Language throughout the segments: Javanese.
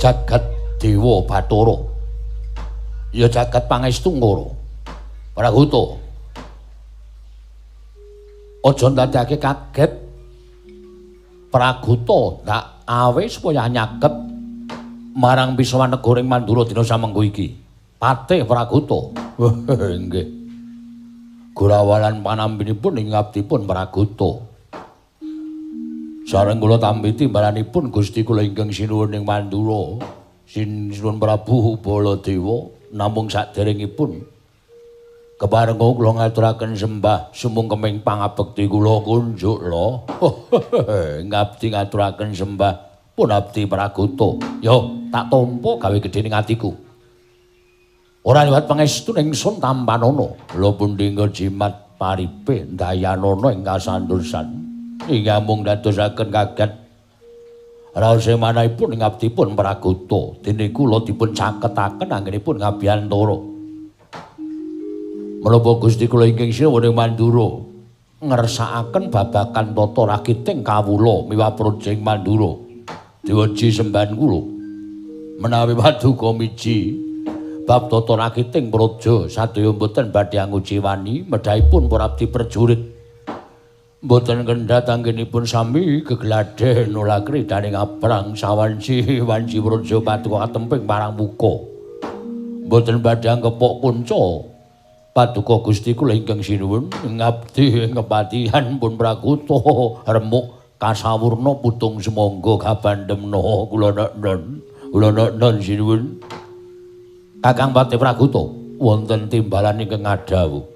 Jagat Dewa Bathara. Ya jagat pangestu ngoro. Praguta. Aja ndadekake kaget. Praguta ndak awe supaya nyaket marang pisawan negara ing Mandura dina samengko iki. Patih Praguta. Nggih. Gurawalan panambinipun ing ngabdipun Praguta. Sareng kula tampi timbalanipun Gusti kula ingkang sinuwun ing Mandura, Sinuwun Prabu Baladewa, namung saderengipun keparenga kula ngaturaken sembah sumungkeming pangabekti kula kunjuk lho. Ngabdi ngaturaken sembah pun abdi Praguta. Yo, tak tampa gawe gedhe ning atiku. Ora liwat pangestu ingsun tampanana. Lha pundi jimat paripe ndayanana ing kasandursan. Ing amung dadosaken kaget raos manahipun ing abdipun Praguta. Dene kula dipun caketaken anggenipun ngabiyantara. Menapa Gusti kula ingkang sinuwun ing Mandura ngersakaken babagan tata rakiting kawula miwah praja ing Mandura. Dewaji sembahan kula menawi paduka miji bab tata rakiting praja sadaya mboten badhe anguciwani medhahipun para abdi prajurit. Mboten kendhat anggenipun sami gegladhen ora kridaning abrang sawanci wanci praja paduka katemping marang muka. Mboten badhe angkepok kunca paduka Gusti kula ingkang sinuwun ngabdi kepatihan pun Praguta remuk kasawurna putung sumangga kabandemna kula non kula non sinuwun. Kakang Patih Praguta wonten timbalan ingkang ngadhawuh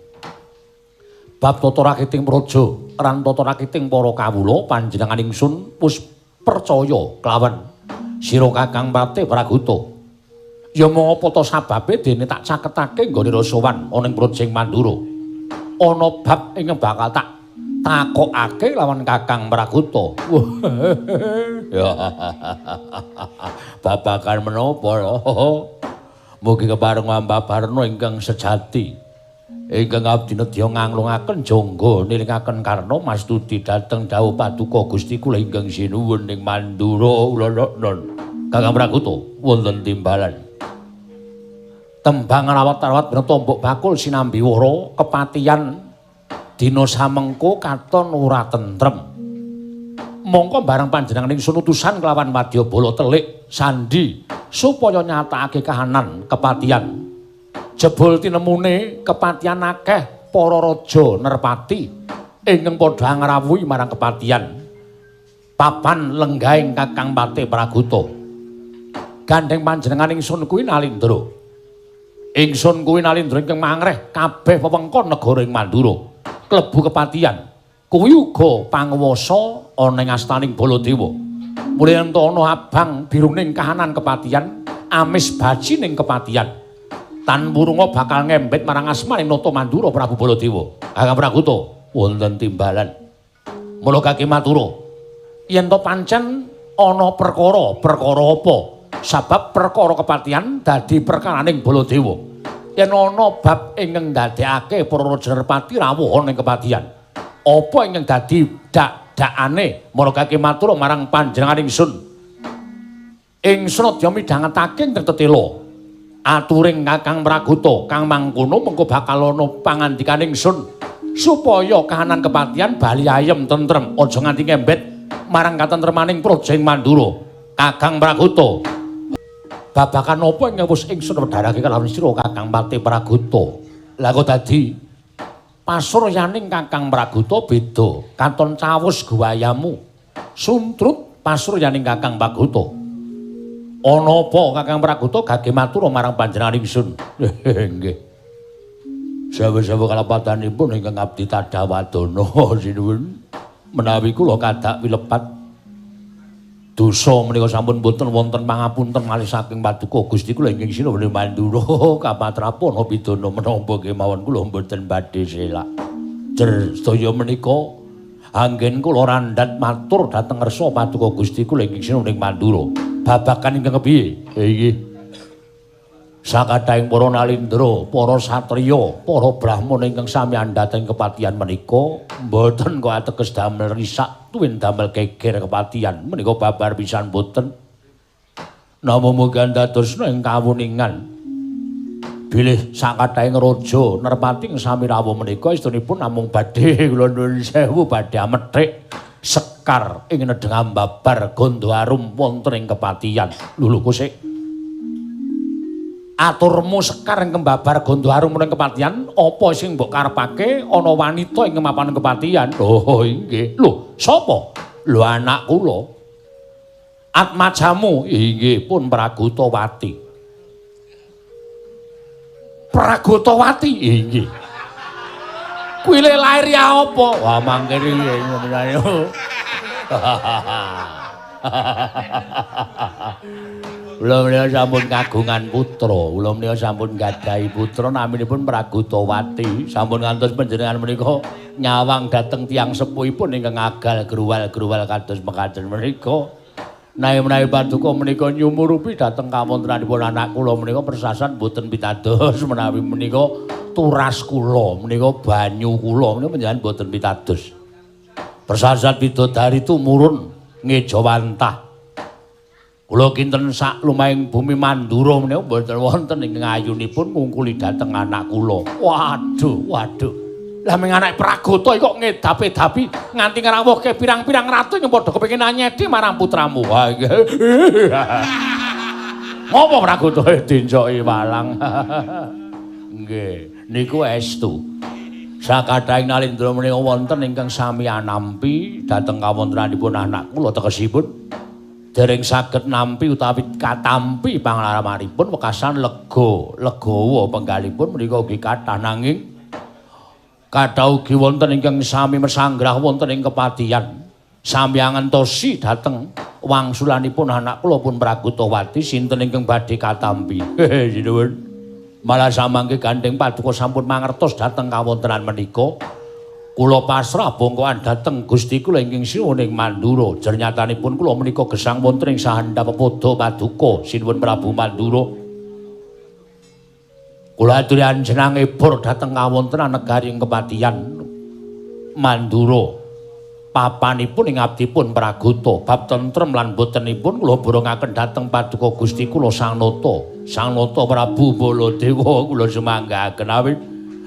bab tata rakiting praja lan tata rakiting para kawula panjenengan ingsun wis percaya kelawan sira Kakang Patih Praguta. Ya mung apa ta sababe dene tak caketake nggone sowan ana ing praja Mandura. Ana bab ingkang bakal tak takokake lawan Kakang Praguta. Babagan menapa lho? Mugi kepareng ambabarna ingkang sejati. Ingkang abdi nedya nganglungaken jangga nilingaken karna mastuti dhateng dawuh paduka Gusti kula ingkang sinuwun ing Mandura kula non. Kakang Praguta wonten timbalan. Tembang rawat-rawat brata mbok bakul sinambi wara kepatihan dina samengko katon ora tentrem. Mongko bareng panjenengan ingsun utusan kelawan wadyabala telik sandi supaya nyatakake kahanan kepatihan. Jebul tinemune kepatihan akeh para raja nerpati ingkang padha ngrawuhi marang kepatihan. Papan lenggahing Kakang Patih Praguta. Gandheng panjenengan ingsun kuwi Nalindra. Ingsun kuwi Nalindra ingkang mangreh kabeh wewengkon negara ing Mandura. Klebu kepatihan. Kuwi uga panguwasa ana ing astaning Baladewa. Mulih yen ana abang biruning kahanan kepatihan, amis bajining kepatihan. Tan wurunga bakal ngembet marang asmaning Nata Mandura Prabu Baladewa. Kakang Praguta wonten timbalan. Mula kaki matura, yen to pancen ana perkara, perkara apa? Sabab perkara kepatihan dadi perkaraning Baladewa. Yen ana bab ingkang ndadekake para raja nerpati rawuh ana ing kepatihan. Apa ingkang dadi dak-dakane? Mula kaki matura marang panjenengan ingsun. Ingsun adya midhangetake ing tetela. Aturing Kakang Praguta kang mangkono mengko bakal ana pangandikane ingsun supaya kahanan kepatihan bali ayem tentrem aja nganti ngembet marang katentremaning praja ing Mandura. Kakang Praguta, babagan apa ingkang wis ingsun wedharake kalawan sira Kakang Patih Praguta? Lah kok dadi pasuryaning Kakang Praguta beda katon cawus guwayamu suntrut pasuryaning Kakang Praguta. Ana apa Kakang Praguta gage matur marang panjenengan ingsun? Nggih. Sawe-sawe kalepatanipun ingkang abdi tadawadana sinuwun menawi kula kadak wilepat dosa menika sampun boten wonten pangapunten malih saking paduka Gusti kula ingkang sinuwun Mandura kapatrapana pidana menapa kemawon kula mboten badhe selak. Jer sedaya menika anggen kula randhat matur dhateng ngersa paduka Gusti kula ingkang sinuwun Mandura. Babagan ingkang kepiye? Inggih. Sakathahing para nalindra, para satriya, para brahmana ingkang sami andhating kepatihan menika mboten kok ateges damel risak tuwin damel geger kepatihan menika babar pisan mboten. Napa mugi dadosna ing kawuningan bilih sakathahing raja nerpati ing sami rawuh menika estunipun namung badhe kula nuwun sewu badhe amethik sekar ing nedheng ambabar Gandha Arum wonten ing kepatihan. Lho kosek. Aturmu sekar ing kembabar Gandha Arum ing kepatihan, apa sing mbok karepake ana wanita ing mapan kepatihan? Oh inggih. Lho, sapa? Lho anak kula. Atmajamu inggih pun Pragotawati. Pragotawati inggih. Kuwi le lair ya apa? Wah mangke iki ngono. Kula menika sampun kagungan putra, kula menika sampun gadhahi putra naminipun Pragotawati. Sampun ngantos panjenengan menika nyawang dhateng tiyang sepuhipun ingkang agal gruwal-gruwal kados mekaten menika. Menawi paduka menika nyumurupi dhateng kawontenanipun anak kula menika persasan boten pitados menawi menika turas kula menika banyu kula menika panjenengan boten pitados. Persasat bidodari tumurun ngejawantah. Kula kinten sak lumahing bumi Mandura menika mboten wonten ingkang ayunipun ngungkuli dhateng anak kula. Waduh, waduh. Lah ming anak Pragota kok ngedapi-dapi nganti ngrawuhke pirang-pirang ratu ing padha kepengin anyedi marang putramu. Wah nggih. Ngopo Pragota dincoki walang? Nggih, niku estu. Sakathahing Nalindra menika wonten ingkang sami anampi dhateng kawontenanipun anak kula tegesipun dereng saged nampi utawi katampi panglaramanipun wekasan lega, legawa penggalipun menika ugi kathah nanging kathah ugi wonten ingkang sami mesanggrah wonten ing kepatihan. Sami angentosi dhateng wangsulanipun anak kula pun Pragotawati sinten ingkang badhe katampi. Sinuwun. Malah samangke gandheng paduka sampun mangertos dhateng kawontenan menika. Kula pasrah bongkoan dhateng Gusti kula ingkang sinuwun ing Mandura. Jernyatanipun kula menika gesang wonten ing sahandap pepoda paduka sinuwun Prabu Mandura. Kula aturi anjenengan ebor dhateng kawontenan negari ing kepatihan Mandura. Papanipun ing abdipun Pragota bab tentrem lan botenipun kula borongaken dhateng paduka Gusti kula Sang Nata. Sang Nata Prabu Baladewa kula sumanggaken awit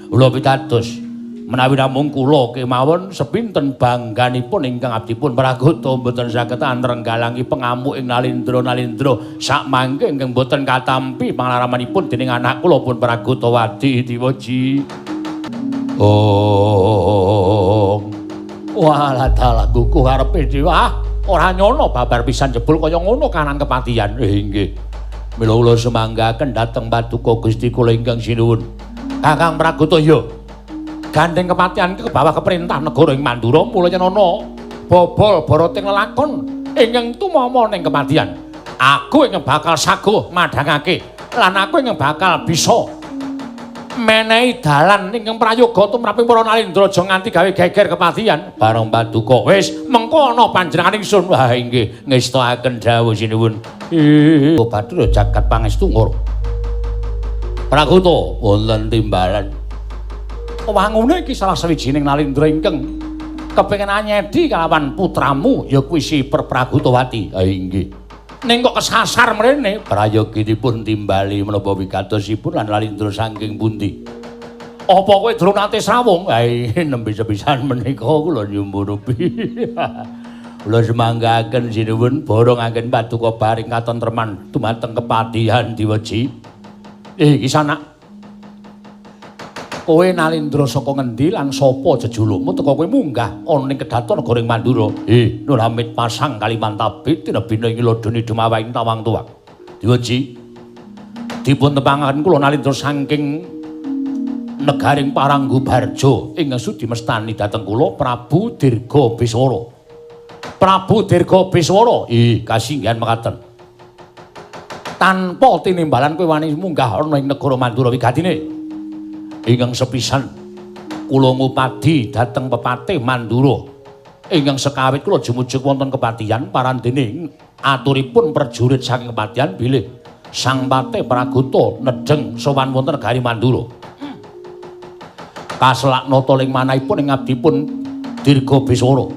kula pitados menawi namung kula kemawon sepinten bangganipun ingkang abdipun Pragota mboten saged anrenggalangi pengamuk ing Nalindra-nalindra sakmangke ingkang boten katampi panglaramanipun dening anak kula pun Pragotawati Diwaji. Oh. Walah dalah guguh karepe dhewe. Ah, ora nyono babar pisan jebul kaya ngono kanan kepatihan. Inggih. Mila kula sumanggaken dhateng paduka Gusti kula ingkang sinuwun. Kakang Pragota ya. Gandheng kepatihan ke bawah keperintah negara ing Mandura mula yen ana bobol barating lelakon ingkang tumama ning kepatihan. Aku ingkang bakal saguh madhangake lan aku ingkang bakal bisa menehi dalan ingkang prayoga tumraping para Nalindra aja nganti gawe geger kepatihan. Bareng paduka wis mengko ana panjenengan ingsun. Wah inggih ngestakaken dawuh sinuwun. Bathara jagat pangestu ngoro. Pragota wonten timbalan. Wangune iki salah sawijining Nalindra ingkang kepengin anyedi kalawan putramu ya kuwi si Pragotawati. Ha inggih. Ning kok kesasar mrene prayoginipun timbali menapa wigatosipun lan Nalindra saking pundi? Apa kowe durung nate srawung? Ha nembe sepisan menika kula nyumurupi. Kula semanggaken sinuwun borongaken paduka baring katentreman dumateng kepatihan Diwaji. Iki sanak. Kowe Nalindra saka ngendi lan sapa jejulukmu teka kowe munggah ana ning kedaton negara Mandura? Nuramit pasang Kalimantabe tinebina ing lodone dumawaing tawang tuwak. Diwaji. Dipun tepangaken kula Nalindra saking negaring Paranggubarja ingkang sudi mestani dhateng kula Prabu Dirga Beswara. Prabu Dirga Beswara, kasinggihan mekaten. Tanpa tinimbalan kowe wani munggah ana ing negara Mandura wigatine. Ingkang sepisan kula ngupadi dhateng pepatih Mandura. Ingkang sekawit kula jumujug wonten kepatihan parandene aturipun prajurit saking kepatihan bilih Sang Patih Pragota nedheng sowan wonten negari Mandura. Kaselak nata ing manahipun ing abdipun Dirga Beswara.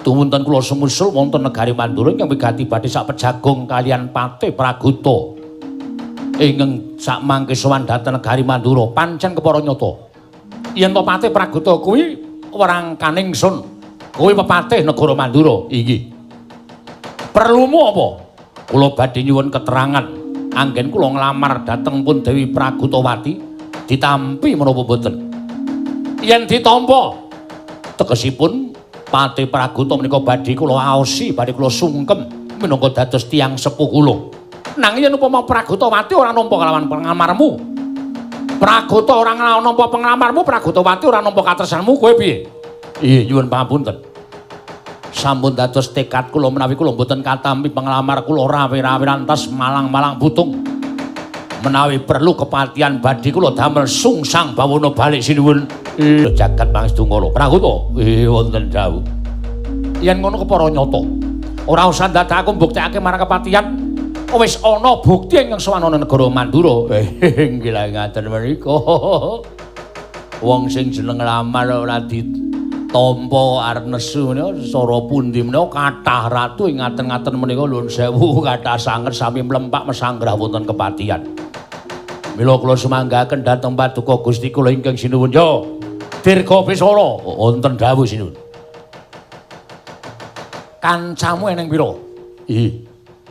Katumunten kula sumusul wonten negari Mandura ingkang wigati badhe sapejagung kaliyan Patih Pragota. Ingkang sakmangke sowan dhateng negari Mandura pancen kepara nyata. Yen to Patih Pragota kuwi warangkaning sun, kuwi pepatih negara Mandura. Inggih. Perlumu apa? Kula badhe nyuwun keterangan anggen kula nglamar dhateng pun Dewi Pragotawati ditampi menapa boten? Yen ditampa tegesipun Patih Pragota menika badhe kula aosi, badhe kula sungkem minangka dados tiyang sepuh kula. Nanging yen upama Pragotawati ora nampa kalawan penglamarmu, Pragota ora nampa penglamarmu, Pragotawati ora nampa katresnanmu, kowe piye? Iya, nyuwun pangapunten. Sampun dados tekad kula menawi kula mboten katampi penglamar kula rawe-rawe rantas malang-malang putung. Menawi perlu kepatihan badhe kula damel sungsang bawana balik sinuwun. Jagat pangestungkala. Pragota, wonten dawuh. Yen ngono kepara nyata. Ora usah ndadak aku mbuktekake marang kepatihan. Wis ana bukti ingkang sowan ana negara Mandura. Nggih lha ngaten menika. Wong sing jeneng nglamar ora ditampa arep nesu menika cara pundi menika kathah ratu ing ngaten-ngaten menika nuwun sewu kathah sanget sami mlempak mesanggrah wonten kepatihan. Mila kula sumanggaken dhateng paduka Gusti kula ingkang sinuwun ya Dirga Biswara wonten dawuh sinuwun. Kancamu eneng pira? Ih.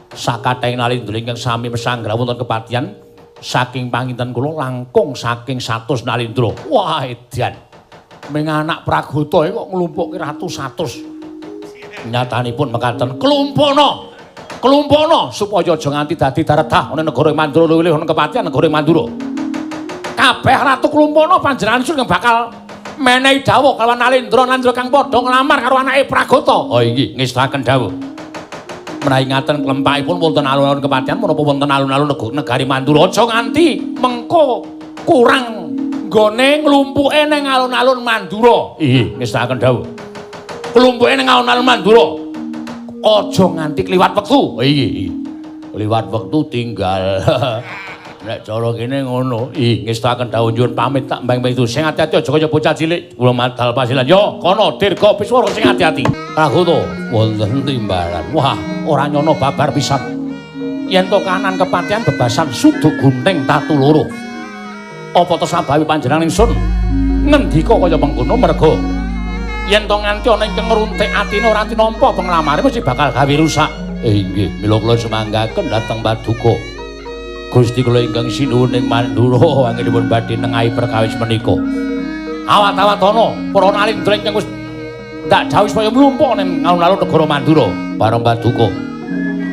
Sakathahing nalindra ingkang sami mesanggrah wonten kepatihan saking panginten kula langkung saking 100 nalindra. Wah edan. Ming anak Pragota kok nglumpukke ratus-atus. Nyatanipun mekaten, klumpono. Klumpono supaya aja nganti dadi daredah ana negara Mandura luwih ana kepatihan negara Mandura. Kabeh ratu klumpono panjenengan sun bakal menehi dawuh kalawan nalindra-nalindra kang padha nglamar karo anake Pragota. Oh inggih, ngestaken dawuh. Menawi ngaten klempakipun wonten alun-alun kepatihan menapa wonten alun-alun negari Mandura aja nganti mengko kurang nggone nglumpuke ning alun-alun Mandura. Inggih, ngestaken dawuh. Klumpuke ning alun-alun Mandura. Aja nganti kliwat wektu. Inggih, inggih. Kliwat wektu tinggal. Nek cara kene ngono. Ih, ngestaken dawuh nyuwun pamit tak mbang-mbang itu. Sing ati-ati aja kaya bocah cilik. Kula madal pasilan. Yo, kono Dirga Biswara sing ati-ati. Pragota wonten timbalan. Wah, ora nyono babar pisan. Yen to kanan kepatihan bebasan sudu gunting tatu loro. Apa to sababe panjenengan ingsun ngendika kaya mengkono merga yen to nganti ana ingkang ngruntik atine ora tinampa penglamare mesti bakal gawe rusak. Inggih, mila kula sumanggaken dhateng paduka Gusti kula ingkang sinuwun ing Mandura anggenipun badhe nengahi perkawis menika. Awat-awat ana para nalindra ingkang wis ndak dawuh supaya mlumpuk ning alun-alun negara Mandura bareng paduka.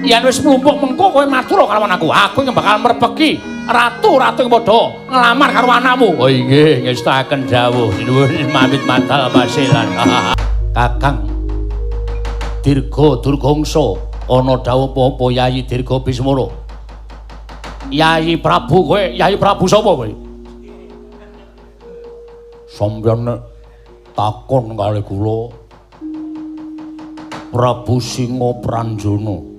Yen wis mlumpuk mengko kowe matur karo aku, aku ingkang bakal merpeki ratu-ratu ing padha nglamar karo anakmu. Oh inggih, ngestaken dawuh. Sinuwun pamit madal pasilan. Kakang Dirga Durgangsa ana dawuh apa-apa Yayi Dirga Bismara? Yayi Prabu kowe, Yayi Prabu sapa kowe? Sampeyan nek takon kali kula Prabu Singa Pranjana.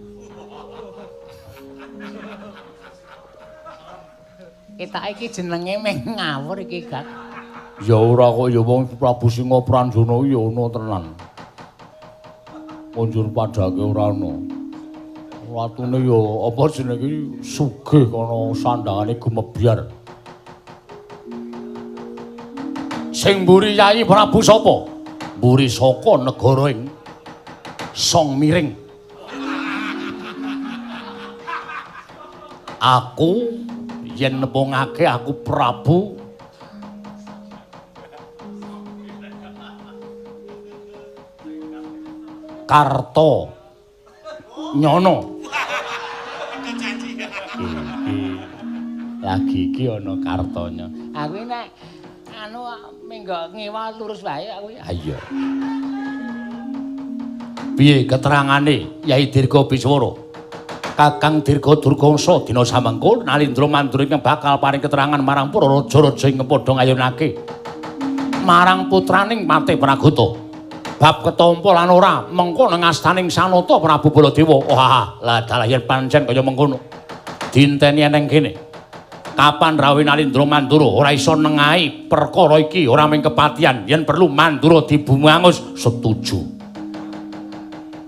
Ketok iki jenenge meh ngawur iki, Gak. Ya ora kok ya wong Prabu Singa Pranjana ya ana tenan. Munjur padhake ora ana. Watune ya apa jenenge iki sugih kana sandangane gumebyar. Sing mburi Yayi Prabu sapa? Mburi saka negara ing Song Miring. Aku yen nepungake aku Prabu Karto Nyono. Lagi iki ana Kartonya. Aku nek anu minggo ngiwa lurus wae aku. Ha iya. Piye keterangane Yai Dirga Biswara? Kakang Dirga Durgangsa dina samengko nalindra Mandura ingkang bakal paring keterangan marang para raja-raja ingkang padha ngayunake marang putraning Patih Pragota. Bab ketampa lan ora mengko nang astaning Sanata Prabu Baladewa. Wah, lah dalah yen pancen kaya mengkono. Dinteni eneng kene. Kapan rawuh Nalindra Mandura ora iso nengahi perkara iki ora mung kepatihan yen perlu Mandura dibumangus setuju.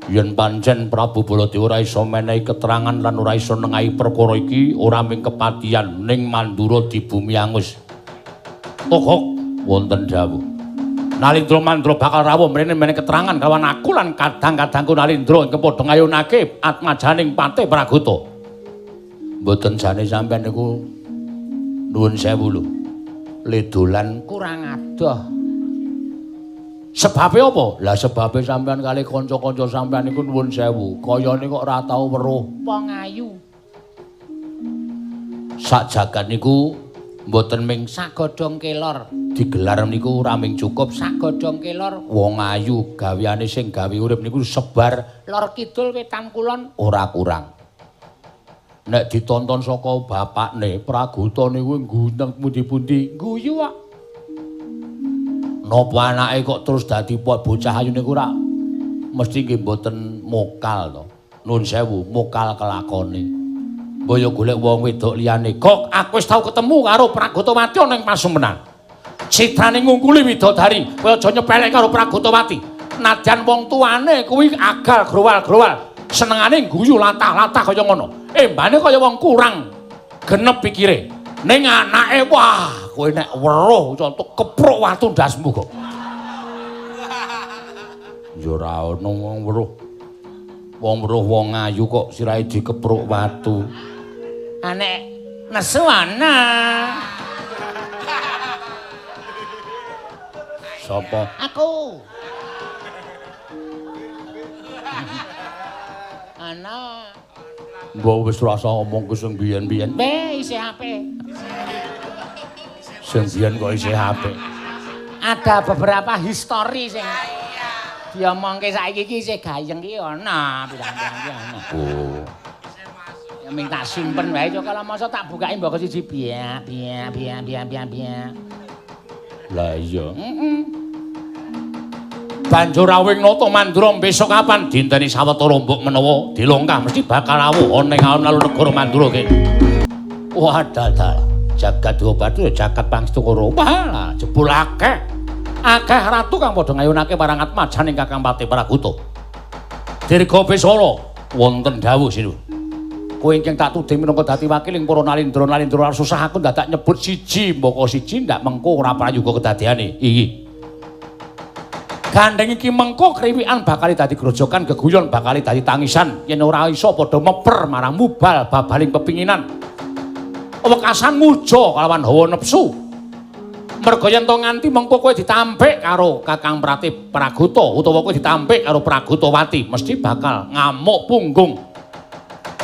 Yen pancen Prabu Baladewa ora iso menehi keterangan lan ora iso nengahi perkara iki, ora ming kepatihan ning Mandura di bumi angus. Togok wonten dawuh. Nalindra Mandra bakal rawuh mrene menehi keterangan kawan aku lan kadang-kadangku Nalindra ingkang padha ngayunake atmajaning Patih Pragota. Mboten jane sampean niku nuwun sewu lho. Ledolan kurang adoh. Sebabe apa? Lah sebabe sampean kali kanca-kanca sampean niku nuwun sewu, kayane kok ora tau weruh wong ayu. Sak jagat niku mboten ming sak godhong kelor. Digelar niku ora ming cukup sak godhong kelor. Wong ayu gaweane sing gawe urip niku sebar lor kidul wetan kulon ora kurang. Nek ditonton saka bapakne Pragota niku nggunteng pundi-pundi guyu kok. Napa anake kok terus dadi bocah ayu niku ora mesti nggih mboten mokal to. Nuwun sewu, mokal kelakone. Mbok yo golek wong wedok liyane. Kok aku wis tau ketemu karo Pragotawati ana ing pasumenan. Citrane ngungkuli widodari, kowe aja nyepelek karo Pragotawati. Nadyan wong tuane kuwi agal growal-growal, senengane guyu latah-latah kaya ngono. Embane kaya wong kurang genep pikire. Ning anake wah, kowe nek weruh contoh kepruk watu ndasmu kok. Ya ora ono wong weruh. Wong weruh wong ayu kok sirahe dikepruk watu. Nek nesu ana. Sapa? Aku. Ana. Mbok wis rasa omongku sing biyen-biyen. Be isih apik. Sing biyen kok isih apik. Ada beberapa histori sing diomongke saiki iki isih gayeng iki ana, pirang-pirang iki ana. Oh. Ya ming tak simpen wae kok kalau masa tak bukake mbok siji biak biak biak biak biak biak. Lah iya. Heeh. Banjur rawuh nata Mandura besok kapan dinteni sawetara mbok menawa dilongkah mesti bakal rawuh ana ing alun-alun negara Mandura kene. Wah dadah. Jagat Dewa Bathara jagat Pangstukara. Wah, jebul akeh. Akeh ratu kang padha ngayunake marang atmajaning Kakang Patih Pragota. Dirga Besara wonten dawuh sinuwun. Kowe ingkang tak tuding minangka dadi wakiling para nalindra-nalindra susah aku dadak nyebut siji mbaka siji ndak mengko ora prayoga kedadeane. Iki. Gandeng iki mengko kriwikan bakal dadi grojokan geguyon bakal dadi tangisan yen ora iso padha meper marang mubal babaling pepinginan. Wekasan muja kalawan hawa nepsu. Merga yen to nganti mengko kowe ditampik karo Kakang Pratih Pragota utawa kowe ditampik karo Pragotawati mesti bakal ngamuk punggung.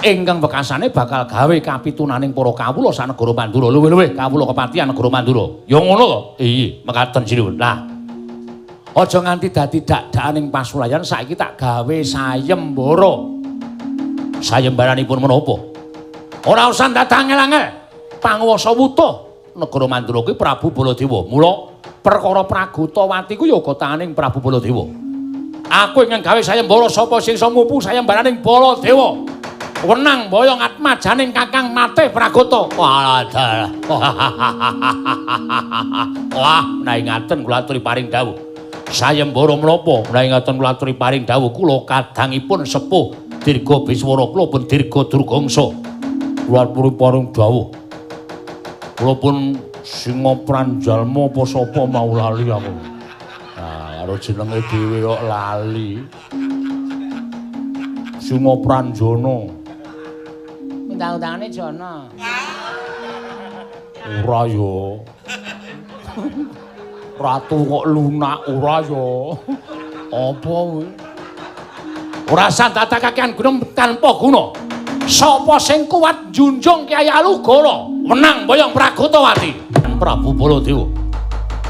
Ingkang wekasane bakal gawe kapitunaning para kawula sanegara Mandura luwih-luwih kawula kepatihan negara Mandura. Ya ngono to? Iya, mekaten sinuwun. Lah aja nganti dadi dak-dakaning pasulayan saiki tak gawe sayembara. Sayembaranipun menapa? Ora usah dadak angel-angel. Panguwasa wutuh negara Mandura kuwi Prabu Baladewa. Mula perkara Pragotawati kuwi ya uga tanganing Prabu Baladewa. Aku ingin gawe sayembara sapa sing iso ngupu sayembaraning Baladewa. Wenang boyong atmajaning Kakang Patih Pragota. Wah, dalah. Wah, menawi ngaten kula aturi paring dawuh. Sayembara menapa? Menawi ngaten kula aturi paring dawuh kula kadangipun sepuh Dirga Biswara kula pun Dirga Durgangsa. Kula aturi paring dawuh. Kula pun Singa Pranjalma apa sapa mau lali aku. Nah, karo jenenge dhewe kok lali. Singa Pranjana. Undang-undangane Jana. Ora ya. Ratu kok lunak ora ya. Apa kuwi? Ora sandadak kakean gunung tanpa guna. Sapa sing kuat njunjung Kyai Alugoro menang boyong Pragotawati. Prabu Baladewa.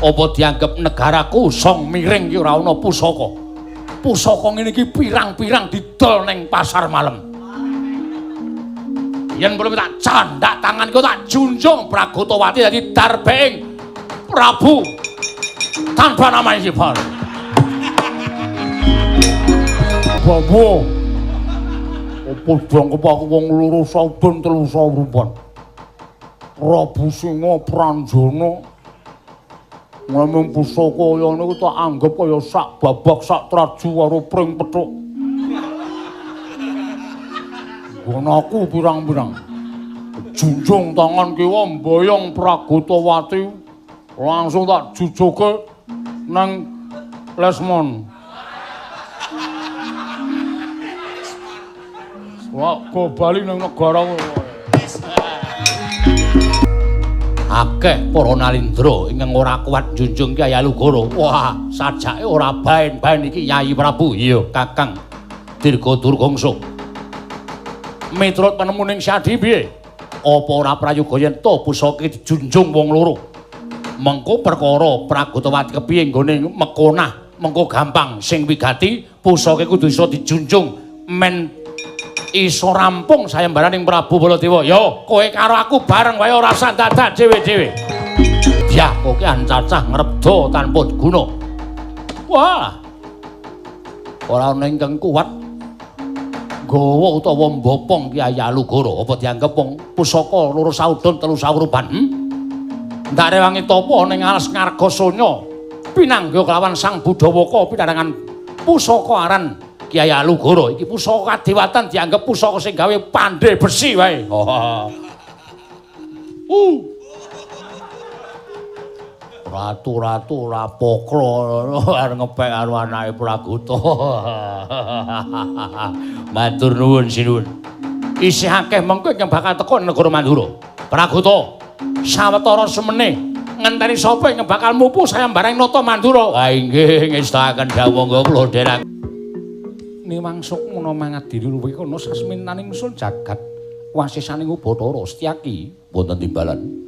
Apa dianggep negaraku song miring ki ora ana pusaka. Pusaka ngene iki pirang-pirang didol ning pasar malam. Yen perlu tak candak tanganku tak junjung Pragotawati dadi darbeing Prabu tanpa nama iki bar. Bawa. Apa jangkep aku wong loro saben telu saurupan. Prabu Singa Pranjana ngomong pusaka kaya niku tak anggep kaya sak babak sak traju karo pring pethuk. Gonoku pirang-pirang. Junjung tangan kiwa mboyong Pragotawati langsung tak jujuke nang Lesmon. Wah, go bali nang negara. Akeh para nalindra ingkang ora kuat njunjung Kyai Alugoro. Wah, sajake ora baen-baen iki Yayi Prabu. Iya, Kakang Dirga Durgangsa. Miturut penemuning Syadi piye? Apa ora prayoga yen to pusaka dijunjung wong loro? Mengko perkara Pragotawati kepiye nggone mekonah, mengko gampang sing wigati pusaka kudu iso dijunjung men iso rampung sayembaraning Prabu Baladewa. Yo, kowe karo aku bareng wae ora usah dadak dhewe-dhewe. Biah kokean cacah ngrebda tanpa guna. Wah. Ora ana ingkang kuat nggawa utawa mbopong Kyai Alugoro. Apa dianggep wong pusaka loro saudon telu sawruban? Ndak rewangi tapa ning alas ngarga sonya pinanggih kelawan Sang Budawaka pinarangan pusaka aran Kyai Alugoro. Iki pusaka kadewatan dianggep pusaka sing gawe pandhe besi wae. Ratu-ratu ora pokro arep ngepek karo anake Pragota. Matur nuwun sinuwun. Isih akeh mengko ingkang bakal teka negara Mandura. Pragota sawetara semene ngenteni sapa ingkang bakal mupu sayembarang nata Mandura. Ha inggih ngestakaken dawuh monggo kula dherek. Niwang sukmana mangadiri luwih kana sasmintaning sun jagat wasisaning Ubathara Setyaki wonten timbalan.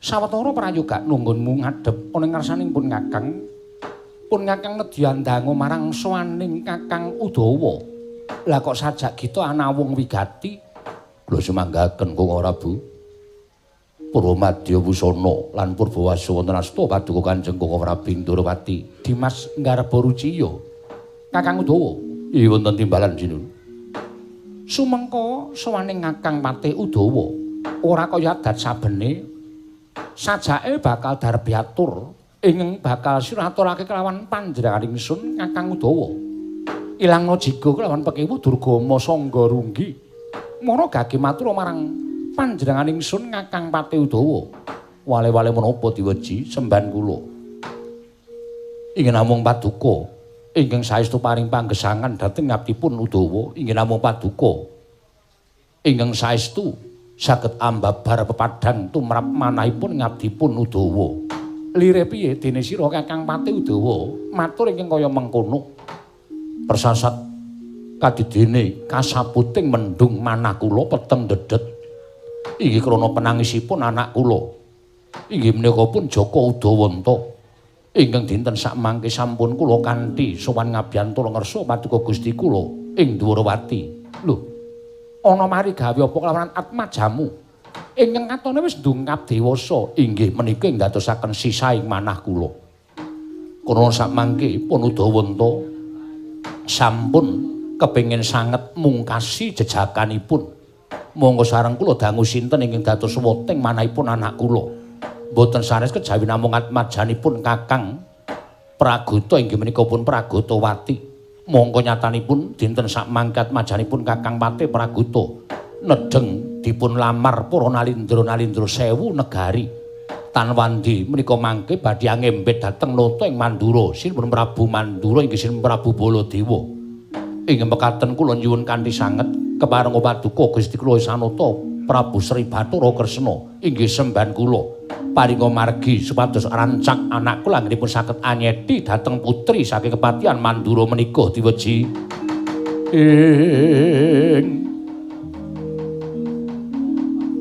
Sawetara prayoga nunggunmu ngadhep ana ngarsaning pun Kakang. Pun Kakang nedya ndangu marang sowaning Kakang Udawa. Lah kok sajak gita ana wong wigati? Kula sumanggaken Kang Prabu. Purwamadya Wusana lan Purbawasa wonten asta paduka Kanjeng Kang Prabu Ndorowati Dimas Nggarba Ruciya. Kakang Udawa. Iya wonten timbalan sinun. Sumengko sowaning Kakang Patih Udawa ora kaya adat sabene sajake bakal darbiatur ingkang bakal sira aturake kelawan panjenenganing sun Kakang Udawa. Ilangna jiga kelawan pekewu Durgama Sangga Runggi. Mara gage matur marang panjenenganing sun Kakang Patih Udawa. Wale-wale menapa diweji semban kula. Ingin namung paduka ingkang saestu paring panggesangan dhateng ngabdipun Udawa, inggih namung paduka ingkang saestu saged ambabar pepadang tumrap manahipun ngabdipun Udawa. Lire piye dene sira Kakang Patih Udawa matur ingkang kaya mengkono? Persasat kadidene kasaputing mendung manah kula peteng dedet. Inggih krana penangisipun anak kula. Inggih menika pun Jaka Udawanta. Ingkang dinten sakmangke sampun kula kanthi sowan ngabyantura ngersa paduka Gusti kula ing Dwarawati. Lho, ana mari gawe apa kelawan atmajamu? Ingkang katone wis ndungkap dewasa, inggih menika ing ndadosaken sisaing manah kula. Krana sakmangke pun Udawanta sampun kepengin sanget mungkasi jejakanipun. Monggo sareng kula dangu sinten ingkang dados weting manahipun anak kula. Mboten sanes kejawi namung atmajanipun Kakang Pragota inggih menika pun Pragotawati. Mongko nyatanipun dinten sakmangke atmajanipun Kakang Patih Pragota nedheng dipun lamar para nalindra-nalindra sewu negari. Tanwandi menika mangke badhe angembet dhateng nata ing Mandura Sinun Prabu Mandura inggih Sinun Prabu Baladewa. Ing mekaten kula nyuwun kanthi sanget kepareng paduka Gusti kula Sanata Prabu Sri Bathara Kresna inggih semban kula paringa margi supados rancak anak kula anggenipun saged anyeti dhateng putri saking kepatihan Mandura menika diweji ing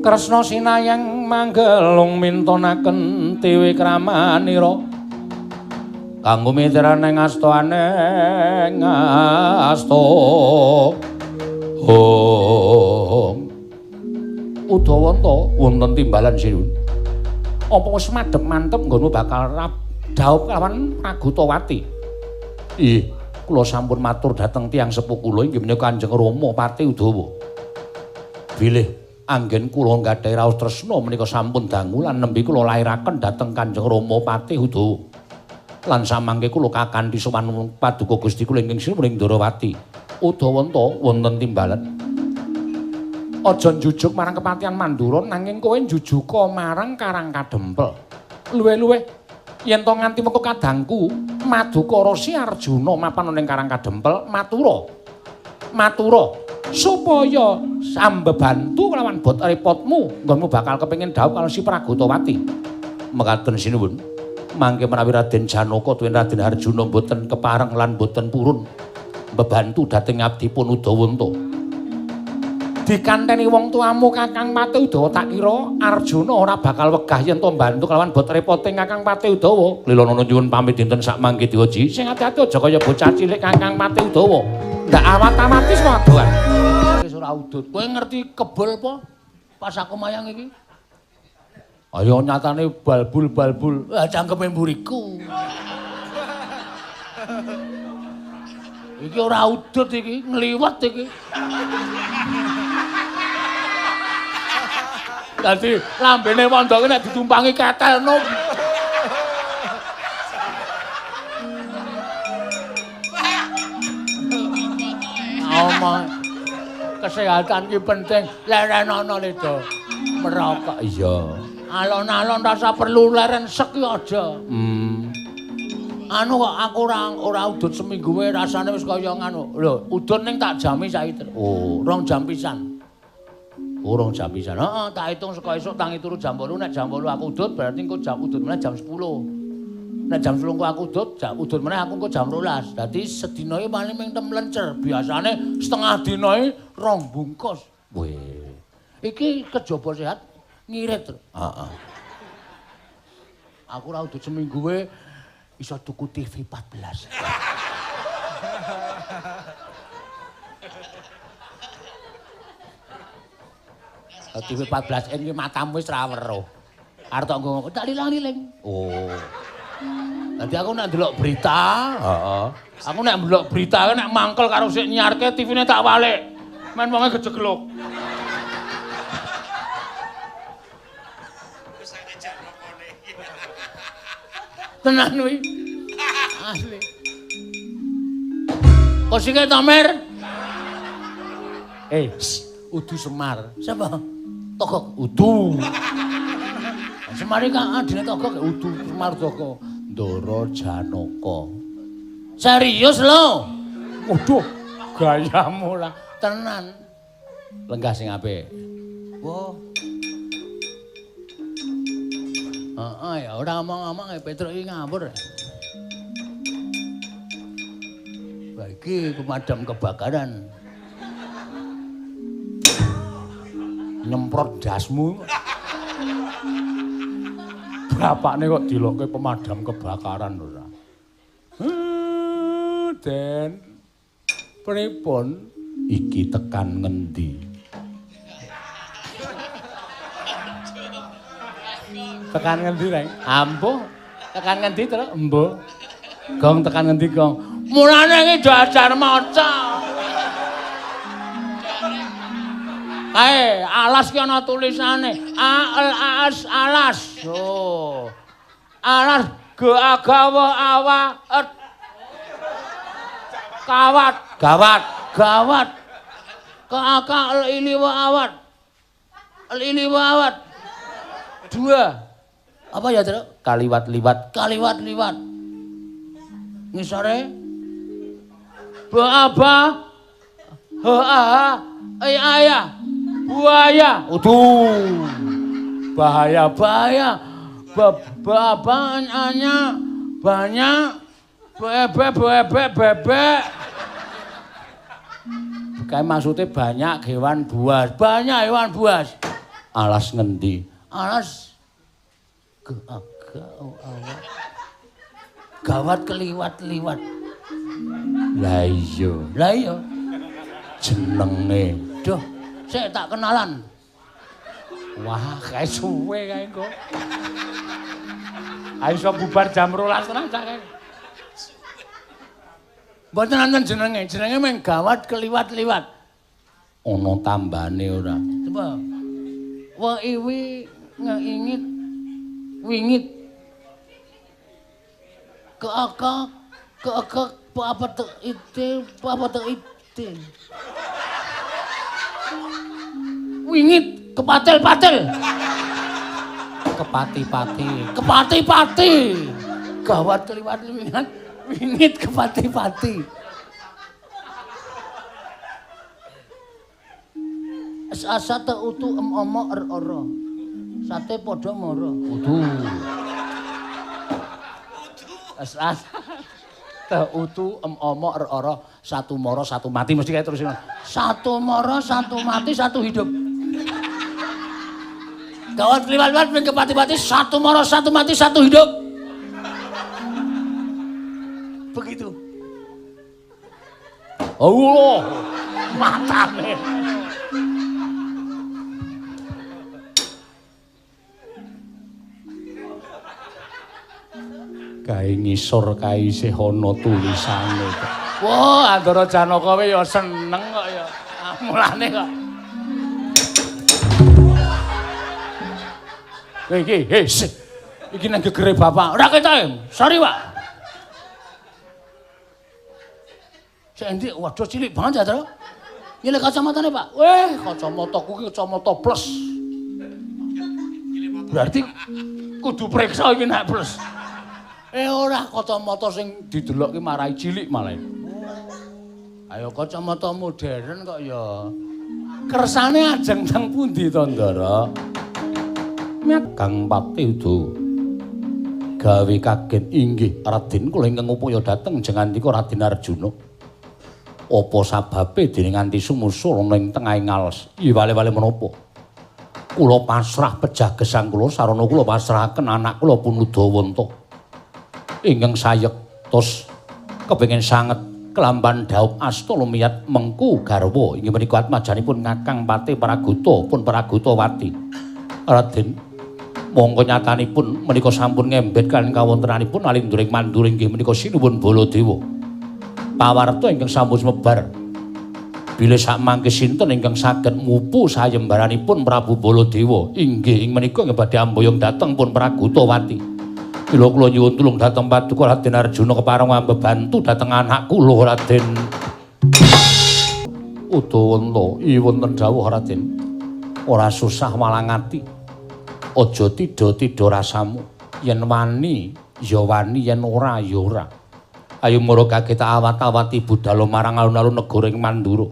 Kresna sinayang manggelung mintonaken tiwi kramanira kanggo mitrane ngastane ngasta. Om Udawanta wonten timbalan sinuwun. Apa wis madhep mantep nggonmu bakal dhaup kelawan Pragotawati? Ih, kula sampun matur dhateng tiyang sepuh kula inggih menika Kanjeng Rama Patih Udawa. Bilih anggen kula nggadahi raos tresna menika sampun dangu lan nembe kula lairaken dhateng Kanjeng Rama Patih Udawa. Lan samangke kula kakanthi sowan paduka Gusti kula ingkang sinuwun ing Ndorowati. Udawanta wonten timbalan. Aja njujuk marang kepatihan Mandura nanging kowe njujuka marang Karang Kadempel. Luwih-luwih yen to nganti mengko kadangku Madukara Resi Arjuna mapan ning Karang Kadempel matura. Matura supaya sambebantu kelawan bot repotmu nggonmu bakal kepengin dhaup karo si Pragotawati. Mekaten sinuwun. Mangke menawi Raden Janaka tuwin Raden Arjuna mboten kepareng lan mboten purun mbebantu dhateng abdipun Udawanta. Dikanteni wong tuamu Kakang Patih Udawa tak kira Arjuna ora bakal wegah yen to mbantu kelawan bot repote Kakang Patih Udawa. Lilana nyuwun pamit dinten sak mangke diwaji. Sing ati-ati aja kaya bocah cilik Kakang Patih Udawa. Ndak awat-awati swadoan. Wis ora udut. Kowe ngerti kebul apa? Pas aku mayang iki. Ayo nyatane balbul-balbul. Ah cangkeme mburiku. Iki ora udut iki, ngliwet iki. Dadi lambene wondoke nek ditumpangi ketelno. Omong kesehatan ki penting, lerenono ledo. Merokok iya. Alon-alon rasa perlu leren sek ki aja. Anu kok aku ora udut seminggu wae rasane wis kaya nganu. Lho, udut ning tak jami saiki. Oh, 2 jam pisan. Oh, 2 jam pisan. Heeh, tak hitung saka esuk tangi turu jam 8, nek jam 8 aku udut berarti engko jam udut meneh jam 10. Nek jam 10 engko aku udut, jam udut meneh aku engko jam 12. Dadi sedina iki paling ming temlencer. Biasane setengah dina iki 2 bungkus. Weh. Iki kejaba sehat ngirit. Heeh. Aku ora udut seminggu wae iso tuku TV 14. TV 14 in ki matamu wis ra weruh. Arep tok nggo tak lilang-liling. Oh. Dadi aku nek ndelok berita, heeh. Aku nek ndelok berita nek mangkel karo sik nyiarke TV-ne tak walik. Men wonge gejeglok. Tenan kuwi. Asli. Kosike to, Mir? Udu Semar. Sapa? Togok udu. Semar iki kan adine Togok udu Semar Togok. Ndara Janaka. Serius lho? Waduh, gayamu lah. Tenan. Lenggah sing apik. Wah. Heeh ya ora omong-omong Petruk iki ngawur. Wah iki pemadam kebakaran. Nyemprot dasmu. Bapakne kok dilokke pemadam kebakaran ora. Den. Pripun iki tekan ngendi? Tekan ngendi, Reng? Ampuh. Tekan ngendi, Truk? Embuh. Gong tekan ngendi, Gong? Mulane iki diajar maca. Kae, alas ki ana tulisane. A L A S alas. Oh. Alas G A G W A W E. Kawat, gawat, gawat. K A K L I L W awat. L I L W awat. 2. Apa ya, Truk? Kaliwat-liwat, kaliwat-liwat. Ngisore B A B H A H E A ya. Buaya. Uduh. Bahaya, bahaya. B B A B A-nya banyak. B B B B bebek. Kayak maksudnya banyak hewan buas, banyak hewan buas. Alas ngendi? Alas gawat keliwat-liwat. Lah iya, lah iya. Jenenge. Duh, sik tak kenalan. Wah, kae suwe kae engko. Ayo iso bubar jam 12 tenan cak kae. Mboten wonten jenenge, jenenge mung gawat keliwat-liwat. Ana tambane ora? Coba. Wa iwi ngeingit wingit. Keakak keakak apa te ite apa te ite. Wingit kepatil-patil. Kepati-pati. Kepati-pati. Gawat kliwat wingat wingit kepati-pati. Asa te utu em omo er ora. Sate padha mara. Udu. Asa te utu em omo er ora, satu mara satu mati mesti kae terus. Satu mara satu mati satu hidup. Gawat kliwat-liwat ping kepati-pati satu mara satu mati satu hidup. Begitu. Allah, matane. Kae ngisor kae isih ana tulisane. Wah, Andara Janaka kowe ya seneng kok ya. Mulane kok. Kowe iki, hei, iki nang gegere bapak. Ora ketok. Sorry, Pak. Sik endi? Waduh cilik banget ya, Tru. Nyilih kacamatane, Pak. Weh, kacamataku ki kacamata plus. Berarti kudu periksa iki nek plus. Ora kacamata sing didelok ki marai cilik malah. Ayo kacamata modern kok ya. Kersane ajeng teng pundi to, Ndara? Kang Pati Udo gawe kaget inggih Raden kula ingkang upaya dhateng jengandika Raden Arjuna. Apa sababe dene nganti sumusul ana ing tengahing ngales? Iya wale-wale menapa? Kula pasrah pejah gesang kula sarana kula pasrahaken anak kula pun Udawanta. Ingkang sayektos kepengin sanget kelamban dhaup asta lumiyat mengku garwa inggih menika atmajanipun Kakang Patih Pragota pun Pragotawati. Raden mongko nyatanipun menika sampun ngembet kaliyan kawontenanipun alinduring mandur inggih menika sinuwun Baladewa. Pawarta ingkang sampun sumebar bilih sakmangke sinten ingkang saged mupu sayembaranipun Prabu Baladewa inggih ing menika ingkang badhe amboyong dhateng pun Pragotawati. Mila kula nyuwun tulung dhateng Paduka Raden Arjuna kepareng ambebantu dhateng anak kula Raden Udawanta. Wonten dawuh Raden. Ora susah walangati. Aja tidha-tidha rasamu. Yen wani ya wani, yen ora ya ora. Ayo mara kaget awat-awati budal marang alun-alun negara ing Mandura.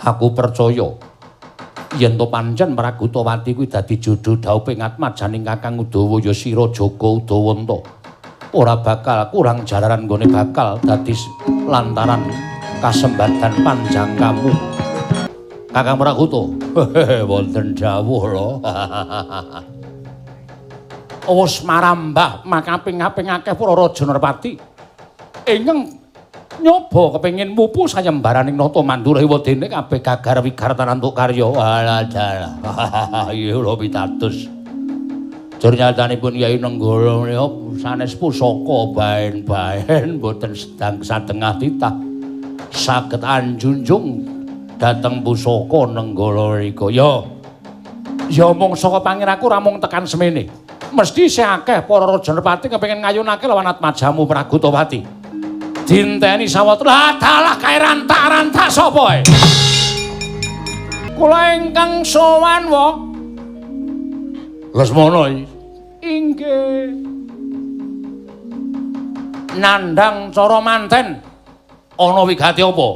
Aku percaya yen to pancen Pragotawati kuwi dadi jodho dhaupe ngatmajaning Kakang Udawa ya sira Jaka Udawanta. Ora bakal kurang jalaran nggone bakal dadi lantaran kasembadan panjang kamu. Kakang Pragota, wonten dawuh lho. Wis marambah makaping-kaping akeh para raja Nerpati ingkang nyoba kepengin mupu sayembaraning Nata Mandura ewadene kabeh gagar wigartan antuk karya. Alah dalah. Iya lho pitados. Jur nyatanipun Kyai Nenggala menika sanes pusaka baen-baen boten sedang satengah titah saged anjunjung dhateng pusaka Nenggala nika. Ya. Ya mung saka pangiraku ora mung tekan semene. Mesti isih akeh para raja Nerpati kepengin ngayunake lawan atmajamu Pragotawati. Dinteni sawetara. Lah dalah kae rantak-rantak sapa ae? Kula ingkang sowan wa. Lesmana iki. Inggih. Nandhang cara manten ana wigati apa?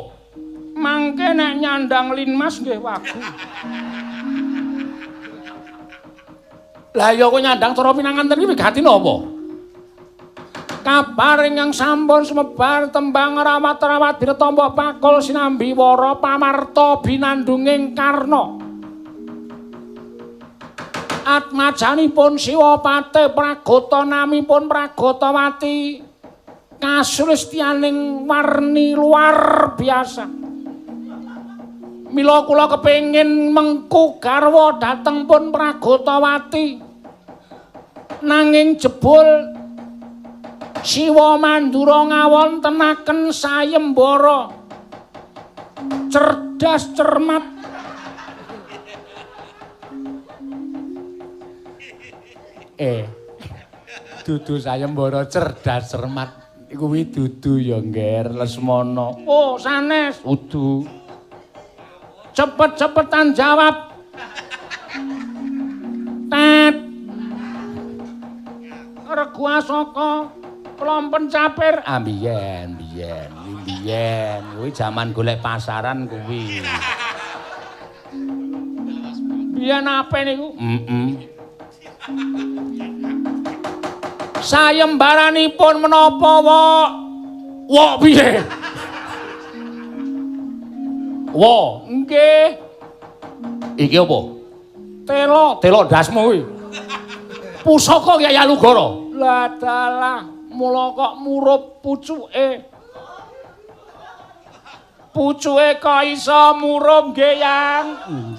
Mangke nek nyandang linmas nggih wagu. Lah ya kok nyandang cara pinanganten iki wigati napa? Kabar ingkang sampun sumebar tembang rawat-rawat diretombo pakul sinambi wara pamarta binandunging karna. Atmajanipun Siwapate Pragota namipun Pragotawati kasulistianing warni luar biasa. Mila kula kepengin mengku garwa dhateng pun Pragotawati. Nanging jebul Siwa Mandura ngawontenaken sayembara cerdas cermat. Dudu sayembara cerdas cermat kuwi dudu ya Ngger Lesmana. Oh sanes udu. Cepet-cepetan jawab. Tet. Regu Asaka klompen capir. Ah biyen, biyen, biyen kuwi jaman golek pasaran kuwi. Biyen ape niku? Heeh. Sayembaranipun menapa, Wok? Wok piye? Wo, nggih. Iki apa? Telo, telo ndasmu kuwi. Pusaka Kyai Alugoro. Lah dalah, mula kok murup pucuke. Pucuke kok iso murup nggih, Yang?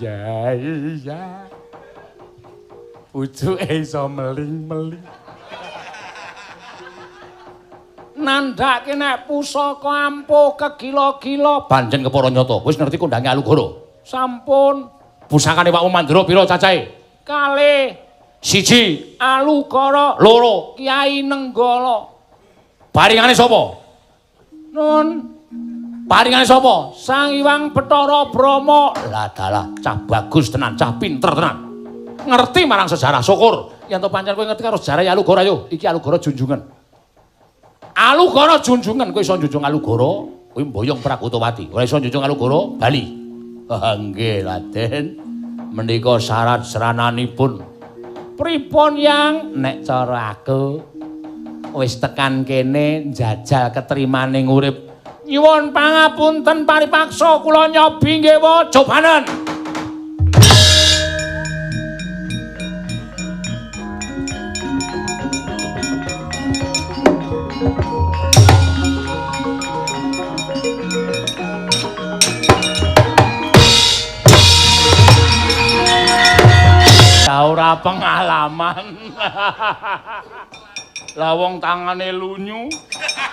Iya, iya. Pucuke iso meling-meling. Nandhake nek pusaka ampuh kegila-gila. Pancen kepara nyata. Wis ngerti kondange Alugoro? Sampun. Pusakane Pakmu Mandura pira cacahe? Kalih. Siji Alugoro, loro Kyai Nenggala. Paringane sapa? Nun. Paringane sapa? Sang Hyang Bathara Brahma. Lah dalah, cah bagus tenan, cah pinter tenan. Ngerti marang sejarah, syukur. Yen to pancen kowe ngerti karo sejarah Alugoro ayo. Iki Alugoro junjungan. Alugoro junjungan, kowe iso njunjung Alugoro, kowe mboyong Pragotawati. Ora iso njunjung Alugoro, bali. Nggih, Raden. Menika syarat serananipun. Pripun, Yang? Nek cara aku wis tekan kene njajal ketrimane urip. Nyuwun pangapunten paripaksa kula nyobi nggih wa cobanen. Ora pengalaman. Lah wong tangane lunyu,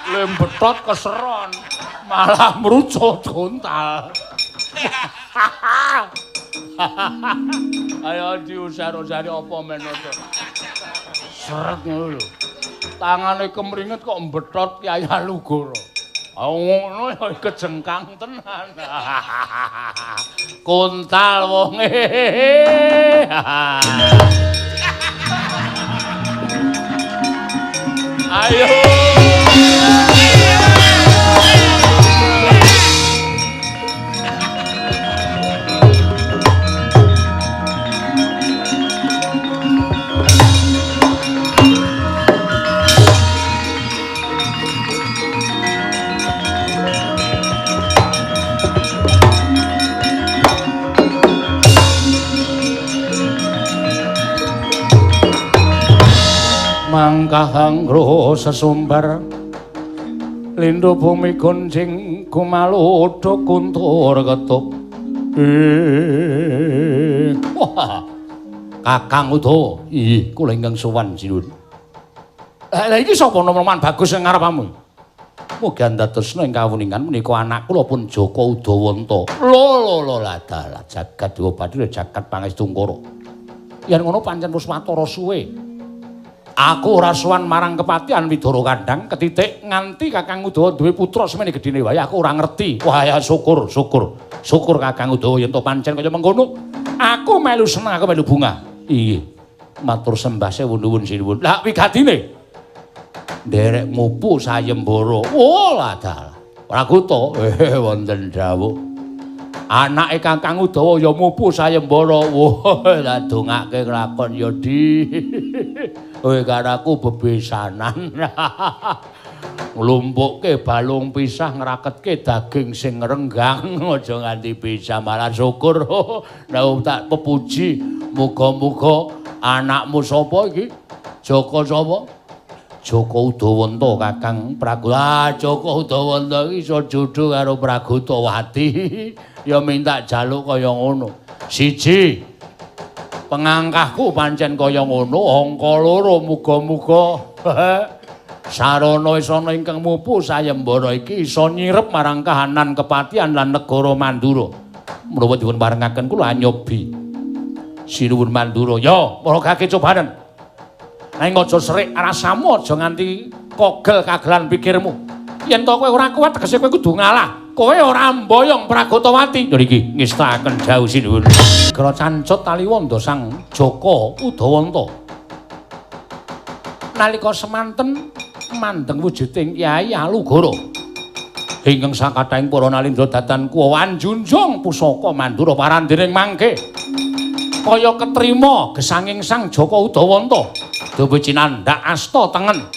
lembethot keseron, malah mrucut gontal. Ayo diusar-usari apa men to. Seret ngono lho. Tangane kemringet kok mbethot Kyai Alugoro. Ngono ya kejengkang tenan. Kontal wonge. Ayo. Mangkahangro sesumbar lindu bumi gonjing gumalodho kuntur ketup. Wah, Kakang Udawa, ih kula ingkang sowan sinuwun. Lah iki sapa noman bagus ing ngarepamu? Mugi andadosna ing kawuningan menika anak kula pun Jaka Udawanta. Lho lho lho ladalah jagat dewa bathara jagat pangestungkara. Yen ngono pancen wis watara suwe. Aku ora sowan marang kepatihan Widara Kandhang ketitik nganti Kakang Udawa duwe putra semene gedhene wae aku ora ngerti. Wah ya syukur syukur. Syukur Kakang Udawa yen to pancen kaya mengkono. Aku melu seneng, aku melu bungah. Inggih. Matur sembah sewu nuwun sinuwun. Lah wigatine nderek mupu sayembara. Oh ladalah. Praguta wonten dawuh. Anake Kakang Udawa ya mupu sayembara. Wah, lah dongake lakon ya di. Kowe karo aku bebesanan. Nglumpukke balung pisah ngraketke daging sing renggang aja nganti pisah malah syukur. Nek tak pepuji muga-muga anakmu sapa iki? Jaka sapa? Jaka Udawanta Kakang Pragu. Ah, Jaka Udawanta iki iso jodho karo Pragotawati. Ya minta jaluk kaya ngono. Siji, pengangkahku pancen kaya ngono, angka loro muga-muga sarana isana ingkang mupu sayembara iki iso nyirep marang kahanan kepatihan lan negara Mandura. Menawa dipun parengaken kula nyobi. Sinuwun Mandura. Ya, para kake cobanen. Nanging aja serik rasamu, aja nganti kogel kagelan pikirmu. Yen to kowe ora kuat tegese kowe kudu ngalah. Kowe ora mboyong Pragotawati. Niki ngestakaken dawuh sinuwun. Gara cancut taliwonda Sang Jaka Udawanta. Nalika semanten mandeng wujuding Kyai Alugoro. Ingkang sakathahing para nalindra datan kuwa anjunjung pusaka Mandura parandiring mangke. Kaya ketrima gesanging Sang Jaka Udawanta. Duwe cinandhak asta tengen.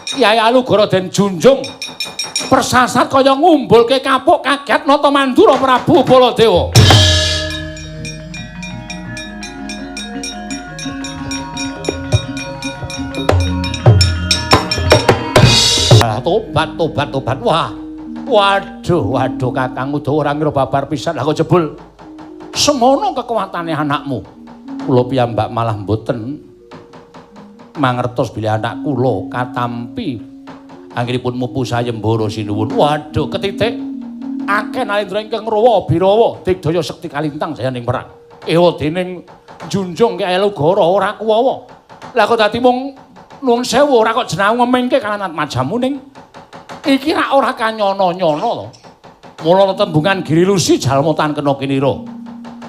Kyai Alugoro den junjung. Persasat kaya ngumbulke kapuk kaget nata Mandura Prabu Baladewa. Tobat tobat tobat. Wah. Waduh, waduh Kakang Udawa ora ngira babar pisan. Lah kok jebul semono kekuatane anakmu. Kula piyambak malah mboten mangertos bilih anak kula katampi anggenipun mupu sayembara sinuwun. Waduh, ketitik akeh nalendra ingkang ngrawa birawa digdaya sekti kalintang jayaning perang. Ewa dening junjung Kyai Alugoro ora kuwawa. Lah kok dadi mung nuwun sewu ora kok jeneng ngemengke kalan atmajamu ning iki rak ora kanyono-nyono to. Mula tetembungan Girilusi jalma tan kena kinira.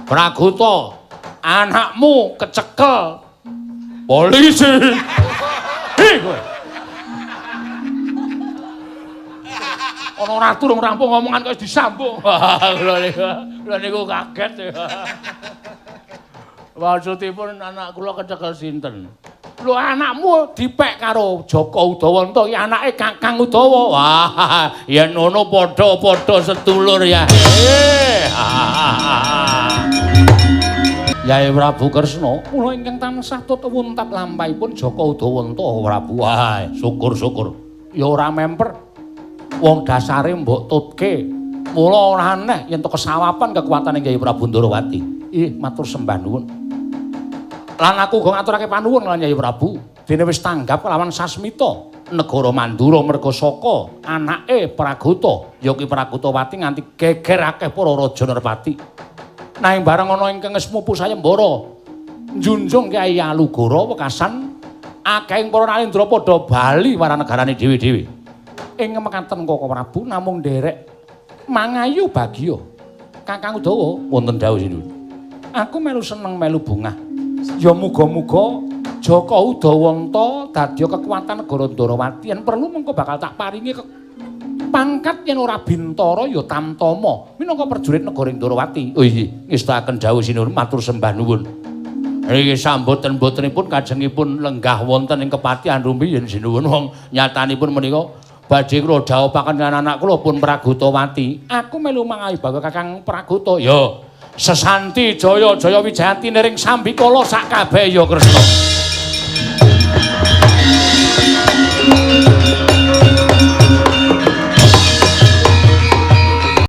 Pragota, anakmu kecekel polisi. Hi kowe. Ana ratu rung rampung ngomongan kok wis disambung. Kula niku kaget. Maksudipun anak kula kecekel sinten? Lho anakmu dipek karo Jaka Udawanta iki anake Kakang Udawa. Wah, yen ngono padha-padha sedulur ya. Yai Prabu Kresna, kula ingkang tansah tut wuntat lampahipun Jaka Udawanta Prabu. Wah, syukur-syukur. Ya ora memper. Wong dasare mbok tutke. Mula ora aneh yen to kesawapan kekuatane Kyai Prabu Ndorowati. Ih, matur sembah nuwun. Lan aku uga ngaturake panuwun lan Kyai Prabu, dene wis tanggap kelawan Sasmita negara Mandura merga saka anake Pragota, ya kuwi Pragotawati nganti geger akeh para raja nerpati. Nanging bareng ana ingkang wis mupu sayembara njunjung Kyai Alugoro wekasan akehing para nalendra padha bali marang negarane dhewe-dhewe. Ing mekaten Koko Prabu namung nderek mangayu bagya. Kakang Udawa wonten dawuh sinuwun. Aku melu seneng melu bungah. Ya muga-muga Jaka Udawanta dadya kekuatan negara Ndorowati yen perlu mengko bakal tak paringi pangkat yen ora Bintara ya Tamtama minangka prajurit negara Ndorowati. Oh iya, ngestakaken dawuh sinuwun matur sembah nuwun. Niki samboten-botenipun kajengipun lenggah wonten ing kepatihan rumiyin sinuwun wong nyatanipun menika badhe kula dhawuhaken lan anak kula pun Pragotawati. Aku melu mangayu baga Kakang Pragota. Ya. Sesanti jaya jaya wijayanti niring sambikala sak kabeh ya Kresna.